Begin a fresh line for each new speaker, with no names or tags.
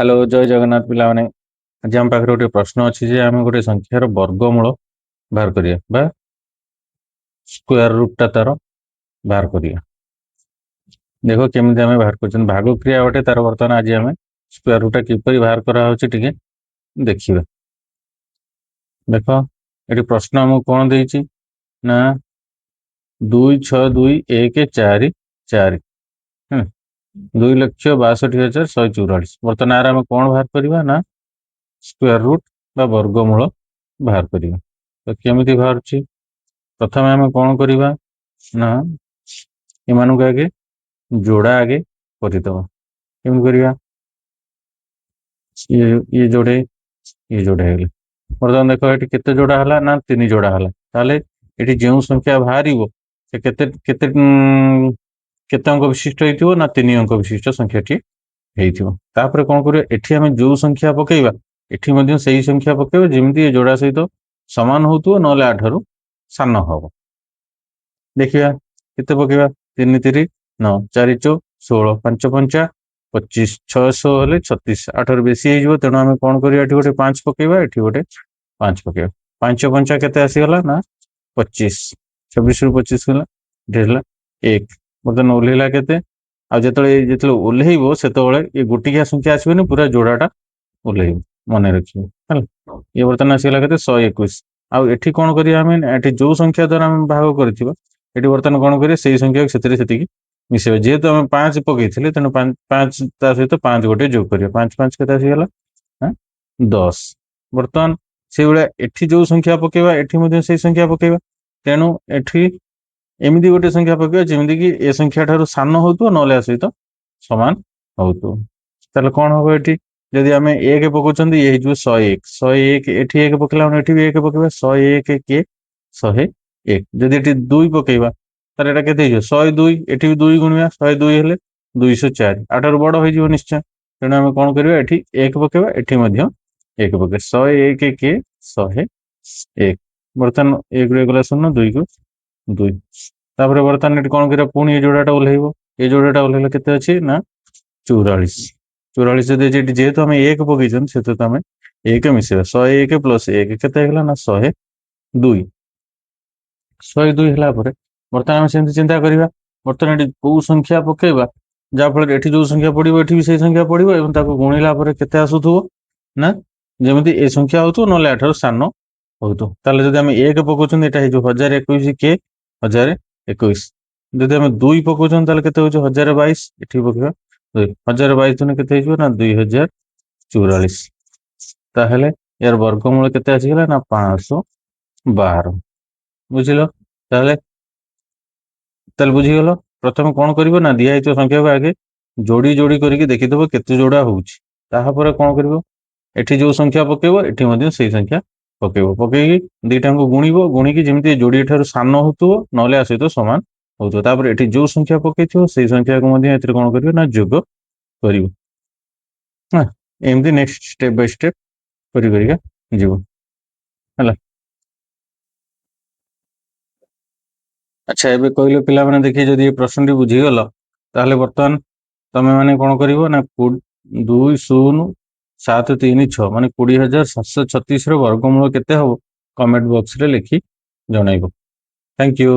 Hello, ଜୟ ଜଗନ୍ନାଥ ପିଲାମାନେ। ଆଜି ଆମ ପାଖରେ ଗୋଟେ ପ୍ରଶ୍ନ ଅଛି ଯେ ଆମେ ଗୋଟେ ସଂଖ୍ୟାର ବର୍ଗମୂଳ ବାହାର କରିବା ବା ସ୍କୋୟାର ରୁଟଟା ତାର ବାହାର କରିବା। ଦେଖ କେମିତି ଆମେ ବାହାର କରୁଛନ୍ତି। ଭାଗ କ୍ରିୟା ଗୋଟେ ତାର। ବର୍ତ୍ତମାନ ଆଜି ଆମେ ସ୍କୋୟାର ରୁଟଟା କିପରି ବାହାର କରାହଉଛି ଟିକେ ଦେଖିବା। ଦେଖ, ଏଠି ପ୍ରଶ୍ନ ଆମକୁ କଣ ଦେଇଛି ନା 2 6 2 1 4 4, 2,62,144। ବର୍ତ୍ତମାନ ଆର ଆମେ କଣ ବାହାର କରିବା ନା ସ୍କୋୟାର ରୁଟ ବା ବର୍ଗମୂଳ ବାହାର କରିବା। ତ କେମିତି ବାହାରୁଛି? ପ୍ରଥମେ ଆମେ କଣ କରିବା ନା ଏମାନଙ୍କୁ ଆଗେ ଯୋଡ଼ା ଆଗେ କରିଦେବା। କେମିତି କରିବା? ଇଏ ଯୋଡ଼େ, ଇଏ ଯୋଡ଼େ ହେଇଗଲେ। ବର୍ତ୍ତମାନ ଦେଖ, ଏଠି କେତେ ଯୋଡ଼ା ହେଲା ନା ତିନି ଯୋଡ଼ା ହେଲା। ତାହେଲେ ଏଠି ଯେଉଁ ସଂଖ୍ୟା ବାହାରିବ ସେ କେତେ କେତେ କେତେ ଅଙ୍କ ବିଶିଷ୍ଟ ହେଇଥିବ ନା ତିନି ଅଙ୍କ ବିଶିଷ୍ଟ ସଂଖ୍ୟାଟି ହେଇଥିବ। ତାପରେ କଣ କରିବା? ଏଠି ଆମେ ଯୋଉ ସଂଖ୍ୟା ପକେଇବା, ଏଠି ମଧ୍ୟ ସେଇ ସଂଖ୍ୟା ପକେଇବା, ଯେମିତି ଏ ଯୋଡ଼ା ସହିତ ସମାନ ହଉଥିବ, ନହେଲେ ୟାଠାରୁ ସାନ ହବ। ଦେଖିବା କେତେ ପକେଇବା। ତିନି ତିରି ନଅ, ଚାରି ଚଉ 16, ପାଞ୍ଚ ପଞ୍ଚା 25, ଛଅଶହ ହେଲେ 36, ଆଠାରୁ ବେଶୀ ହେଇଯିବ। ତେଣୁ ଆମେ କଣ କରିବା? ଏଠି ଗୋଟେ ପାଞ୍ଚ ପକେଇବା, ଏଠି ଗୋଟେ ପାଞ୍ଚ ପକେଇବା। ପାଞ୍ଚ ପଞ୍ଚା କେତେ ଆସିଗଲା ନା 25। 26ରୁ 25 ଗଲା, ଏଠି ହେଲା ଏକ। ବର୍ତ୍ତମାନ ଓହ୍ଲେଇଲା କେତେ? ଆଉ ଯେତେବେଳେ ଯେତେବେଳେ ଓହ୍ଲେଇବ, ସେତେବେଳେ ଏ ଗୋଟିକିଆ ସଂଖ୍ୟା ଆସିବନି, ପୁରା ଯୋଡାଟା ଓହ୍ଲେଇବ, ମନେ ରଖିବ। ହେଲା, ଇଏ ବର୍ତ୍ତମାନ ଆସିଗଲା କେତେ? 121। ଆଉ ଏଠି କଣ କରିବା ଆମେ? ଏଠି ଯୋଉ ସଂଖ୍ୟା ଦ୍ୱାରା ଆମେ ଭାଗ କରିଥିବା, ଏଠି ବର୍ତ୍ତମାନ କଣ କରିବା? ସେଇ ସଂଖ୍ୟାକୁ ସେଥିରେ ସେତିକି ମିଶେଇବା। ଯେହେତୁ ଆମେ ପାଞ୍ଚ ପକେଇଥିଲେ, ତେଣୁ ପାଞ୍ଚ ତା ସହିତ ପାଞ୍ଚ ଗୋଟେ ଯୋଗ କରିବା। ପାଞ୍ଚ ପାଞ୍ଚ କେତେ ଆସିଗଲା? 10। ବର୍ତ୍ତମାନ ସେଇଭଳିଆ ଏଠି ଯୋଉ ସଂଖ୍ୟା ପକେଇବା, ଏଠି ମଧ୍ୟ ସେଇ ସଂଖ୍ୟା ପକେଇବା। ତେଣୁ ଏଠି ଏମିତି ଗୋଟେ ସଂଖ୍ୟା ପକେଇବା ଯେମିତି କି ଏ ସଂଖ୍ୟା ଠାରୁ ସାନ ହଉଥିବ, ନହେଲେ ୟା ସହିତ ସମାନ ହଉଥିବ। ତାହେଲେ କଣ ହବ ଏଠି? ଯଦି ଆମେ ଏକ ପକଉଛନ୍ତି, ଇଏ ହେଇଯିବ 101। 101, ଏଠି ଏକ ପକେଇଲା ମାନେ ଏଠି ବି ଏକ ପକେଇବା। 101 କିଏ 101। ଯଦି ଏଠି ଦୁଇ ପକେଇବା, ତାହେଲେ ଏଇଟା କେତେ ହେଇଯିବ? 102। ଏଠି ବି ଦୁଇ ଗୁଣିବା। 102 ହେଲେ 204, ୟାଠାରୁ ବଡ ହେଇଯିବ ନିଶ୍ଚୟ। ତେଣୁ ଆମେ କଣ କରିବା? ଏଠି ଏକ ପକେଇବା, ଏଠି ମଧ୍ୟ ଏକ ପକେଇବା। 101 କିଏ 101। ବର୍ତ୍ତମାନ ଏକରୁ ଏକ ଗଲା ଶୂନ, ଦୁଇକୁ ଦୁଇ। ତାପରେ ବର୍ତ୍ତମାନ ଏଠି କଣ କରିବା? ପୁଣି ଏ ଯୋଡାଟା ଓହ୍ଲେଇବ। ଏ ଯୋଡାଟା ଓହ୍ଲେଇଲେ କେତେ ଅଛି ନା 44। 44 ଯଦି ଅଛି, ଏଠି ଯେହେତୁ ଆମେ ଏକ ପକେଇଛନ୍ତି, ସେଥିରେ ତ ଆମେ ଏକ ମିଶେଇବା। 101 ପ୍ଲସ ଏକ କେତେ ହେଇଗଲା ନା 102। 102 ହେଲା ପରେ ବର୍ତ୍ତମାନ ଆମେ ସେମିତି ଚିନ୍ତା କରିବା, ବର୍ତ୍ତମାନ ଏଠି କୋଉ ସଂଖ୍ୟା ପକେଇବା ଯାହାଫଳରେ ଏଠି ଯୋଉ ସଂଖ୍ୟା ପଡିବ, ଏଠି ବି ସେଇ ସଂଖ୍ୟା ପଡିବ ଏବଂ ତାକୁ ଗୁଣିଲା ପରେ କେତେ ଆସୁଥିବ ନା ଯେମିତି ଏ ସଂଖ୍ୟା ହଉଥିବ, ନହେଲେ ୟାଠାରୁ ସାନ ହଉଥିବ। ତାହେଲେ ଯଦି ଆମେ ଏକ ପକଉଛନ୍ତି, ଏଇଟା ହେଇଯିବ 1021 କେ 1021। ଯଦି ଆମେ ଦୁଇ ପକଉଛନ୍ତି, ତାହେଲେ କେତେ ହଉଛି? 1022। ଏଠି ପକେଇବା ଦୁଇ। 1022 ଦୁନେ କେତେ ହେଇଯିବ ନା 2044। ତାହେଲେ ୟାର ବର୍ଗମୂଳ କେତେ ଆସିଗଲା ନା 512। ବୁଝିଲ? ତାହେଲେ ବୁଝିଗଲ। ପ୍ରଥମେ କଣ କରିବ ନା ଦିଆହେଇଥିବା ସଂଖ୍ୟାକୁ ଆଗେ ଯୋଡି ଯୋଡି କରିକି ଦେଖିଦବ କେତେ ଯୋଡା ହଉଛି। ତାହାପରେ କଣ କରିବ? ଏଠି ଯୋଉ ସଂଖ୍ୟା ପକେଇବ, ଏଠି ମଧ୍ୟ ସେଇ ସଂଖ୍ୟା ପକେଇବ। ପକେଇକି ଦିଟାଙ୍କୁ ଗୁଣିବ। ଗୁଣିକି ଯେମିତି ଯୋଡିଏ ଠାରୁ ସାନ ହଉଥିବ, ନହେଲେ ୟା ସହିତ ସମାନ ହଉଥିବ। ତାପରେ ଏଠି ଯୋଉ ସଂଖ୍ୟା ପକେଇଥିବ, ସେଇ ସଂଖ୍ୟାକୁ ମଧ୍ୟ ଏଥିରେ କଣ କରିବ ନା ଯୋଗ କରିବ। ହଁ, ଏମିତି ନେକ୍ସଟ ଷ୍ଟେପ ବାଇ ଷ୍ଟେପ କରି କରିକା ଯିବ। ହେଲା? ଆଚ୍ଛା, ଏବେ କହିଲେ ପିଲାମାନେ ଦେଖି, ଯଦି ଏ ପ୍ରଶ୍ନଟି ବୁଝିଗଲ, ତାହେଲେ ବର୍ତ୍ତମାନ ତମେ ମାନେ କଣ କରିବ ନା 2 0 7 3 6, ମାନେ 20,736 ର ବର୍ଗମୂଳ କେତେ ହବ, କମେଣ୍ଟ ବକ୍ସରେ ଲେଖି ଜଣାଇବ। Thank you.